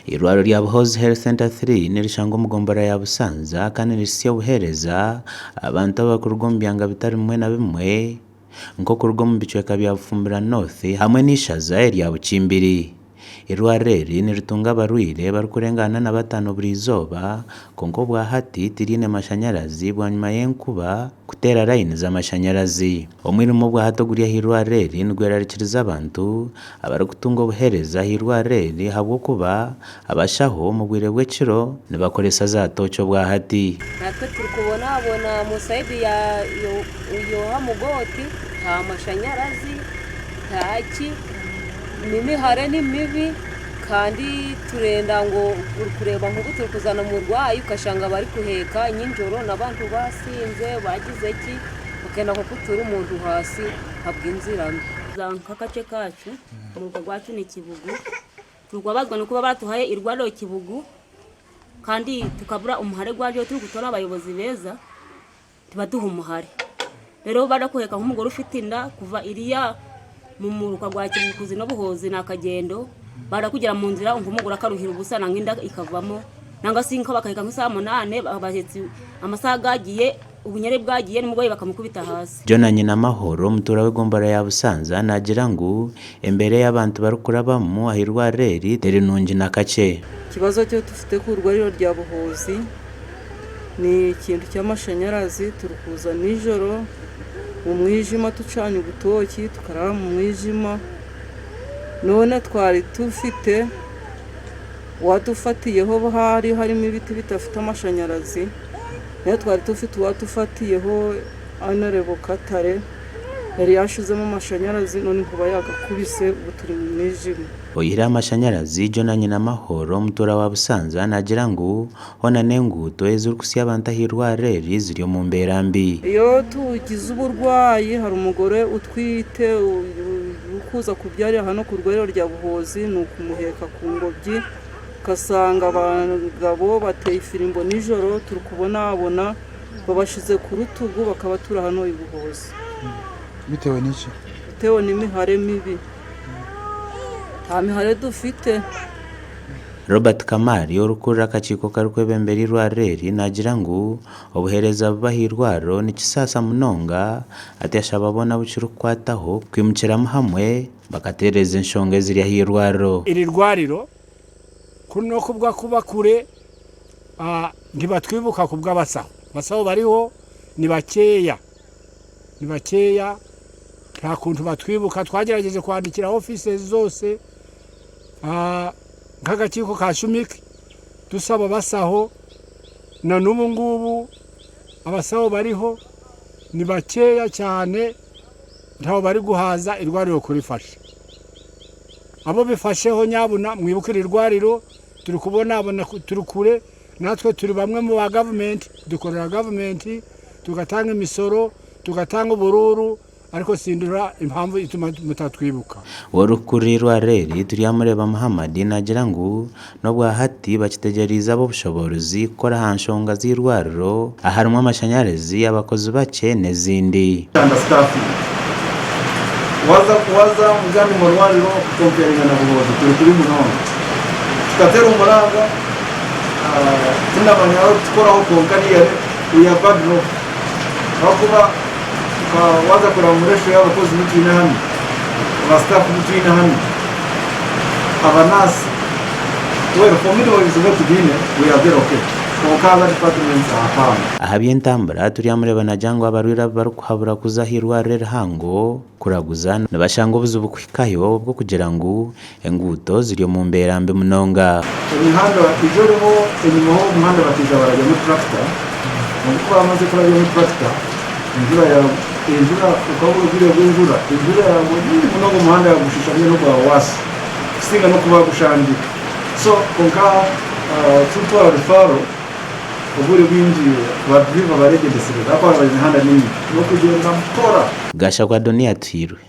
Eirwariro rya Buhoozi Health Centre 3 nirishangwa omu gombolola ya Busanza kandi nirihitsya obuheereza abantu abarikuruga omu byanga bitari bimwe na bimwe nk'okuruga omu bicweka bya Bufumbira North hamwe n'eishaza erya Bukimbiri. Eirwariro eri niritunga abarwaire barikurenga 45 buri izooba kwonka obwahati tiriine mashanyarazi bwanyima y'enkuba kuteera layini z'amashanyarazi. Omwirima obwahati oguri aha irwariro eri nigwerarikiriza abantu abarikutunga obuheereza aha irwariro eri ahabw'okuba abashaho omu bwire bw'ekiro nibakoresa za tooci obwahati. Natwe turikubonabona mu sayidi ya Yoha Mugooti nta mashanyarazi ntaki n'emihare ni mibi kandi turenda ngu orikureeba nk'obu turikuzana omurwayi okashanga barikuheeka nyinjoro n'abantu basinze bagize ki okenda nkokutura omuntu ahansi ahabw'enzira mbi. Nk'akakye kacu omuruka gwacu ni Kibugu turikubabazwa n'okuba batuhayo irwariro Kibugu kandi tukabura omuhare gwaryo turikutora abayobozi beeza tibatuha omuhare reero obu barikuheka nk'omugore ufite inda kuva iriya mu muruka gwa Kibugu kuza n'Obuhoozi n'akagyendo barakugira mu nzira nk'omugore akaruhira obusa nangwa inda ikavamo nangwa si nka bakahika nka esaaha munaane abahetsi amasaha gagiye obunyare bwagiye n'omurwayi bakamukubita ahaasi. Jonah Nyinamahoro, omutuura w'egombolola ya Busanza naagira ngu embeera ei abantu barikurabamu aha irwariro eri teri nungi na kakye. Ekibazo eki tufite ku irwariro rya Buhoozi ni ekintu ky'amashanyarazi turikuza nijoro omu mwijima tucanye obutooki tukarara omu mwijima noona twari tufite owatufatiyeho hari harimu ebiti bitafite amashanyarazi nayo twari tufite owatufatiyeho Honourable Katare yari yashizemu amashanyarazi none enkuba yagakubise ubu turi mu mwijima. Oyihireho amashanyarazi, Jonah Nyinamahoro, omutuura wa Busanza naagira ngu hoona n'enguuto ezirikuhitsya abantu aha irwariro eri ziri omu mbeera mbi. Iyo tugize oburwayi hari umugore utwite urikuza kubyarira hano ku irwariro rya Buhoozi ni ukumuheka ku ngobyi ugasanga abagabo bateye ifirimbo nijoro turikubonabona babashize ku rutugu bakabatura hano i Buhoozi. Bitewe n'iki? Bitewe n'imihare mibi. Nta mihare dufite. Robert Kamari orikukurira akakiiko karikwebembera eirwariro eri naagira ngu obuheereza bubi aha irwariro nikisaasa munonga ati ashaba boona abu kirikukwataho kwimukiramu hamwe bakatereeza enshonga eziri aha irwariro. Eri rwariro kuri n'okubwa kuba kure nibatwibuka kubw'abasaho. Abasaho bariho ni bakyeya, ni bakyeya nta kuntu batwibuka. Twagerageje kuhandikira offices zose nk'akakiiko ka Shumik tusaba abasaho na n'ubu ngubu abasaho bariho ni bakyeya cyane ntaho bari guhaza irwariro kurifasha. Abo bifasheho nyabuna mwibuke iri rwariro turi kubonabona turi kure natwe turi bamwe mu ba gavumenti dukorera gavumenti tugatanga imisoro tugatanga ubururu ariko sindura impamvu ituma mutatwibuka. Orikukurira eirwariro eri Turyamureeba Muhammad naagira ngu n'obwahati bakitegyereize ab'obushoboorozi kukora aha nshonga z'eirwariro aharimu amashanyarazi, abakozi bakye n'ezindi. Understaffing. Waza waza omu gandi marwariro kukomparinga na Buhoozi turi kubi munonga. Tukateera omuranga tindamanya ahu tukoraho kwonka niyare we are bad off ahakuba waza kureba ngu ratio y'abakozi bu twine hanu, aba staff bu twine hanu, aba nurse, well for midwives bo tubiine we are very okay kwonka other departments hapana. Aha by'entambura Turyamureeba naagira ngu abarwaire abu barikuhabura kuza aha irwariro erihango kuraguza nibashanga obuzibu kuhikayo obw'okugira ngu enguuto ziri omu mbeera mbi munonga. Emihanda ijo eriho enyima ho omuhanda bakaija barabyamu tractor kwonka ku bamaze kurabyamu tractor enjura ya enjura bukaba buri obwire bw'enjura enjura yagwa nyingi munonga omuhanda yagushusha mbwenu ogwa worse kusinga n'oku bagushangire so kwonka turikutwara referral obwire bwingi ba driver baregyendesereza ahakuba emihanda ni mibi n'okugyenda mpora. Gashakwa Adonia Atuhairwe.